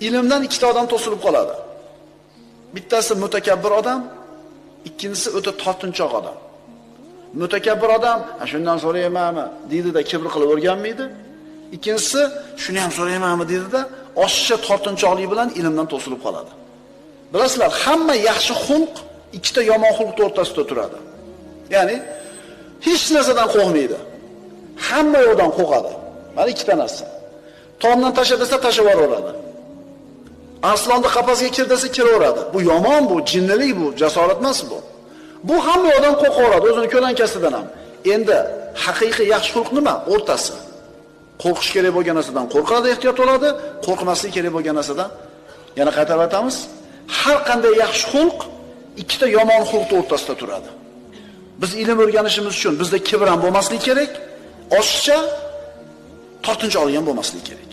Ilmdan ikkita odam to'silib qoladi. Bittasi mutakabbir odam, ikkinchisi o'ta tortinchoq odam. Mutakabbir odam, "Ha, shundan so'raymanmi?" deydi-da, kibr qilib o'rganmaydi. Ikkinchisi, "Shuni ham so'raymanmi?" deydi-da, oshiqcha tortinchoqlik bilan ilmdan to'silib qoladi. Bilasizlar, hamma yaxshi xulq ikkita yomon xulq o'rtasida turadi. Ya'ni hech narsadan qo'rqmaydi. Hamma yoqdan qo'rqadi. Mana ikkita narsa. Tomdan tasha desa tasha boraveradi. Arslonni qafasga kir desa kiraveradi. Bu yomon, bu jinnilik, bu jasorat emas bu. Bu hamma yoqdan qo'rqaveradi, o'zini ko'lankasidan ham. Endi haqiqiy yaxshi xulq nima? O'rtasi. Qo'rqish kerak bo'lgan narsadan qo'rqadi, ehtiyot bo'ladi, qo'rqmaslik kerak bo'lgan narsadan yana qaytarib aytamiz, har qanday yaxshi xulq ikkita yomon xulq o'rtasida turadi. Biz ilm o'rganishimiz uchun bizda kibr ham bo'lmasligi kerak, oshiqcha tortinchoqlik ham bo'lmasligi kerak.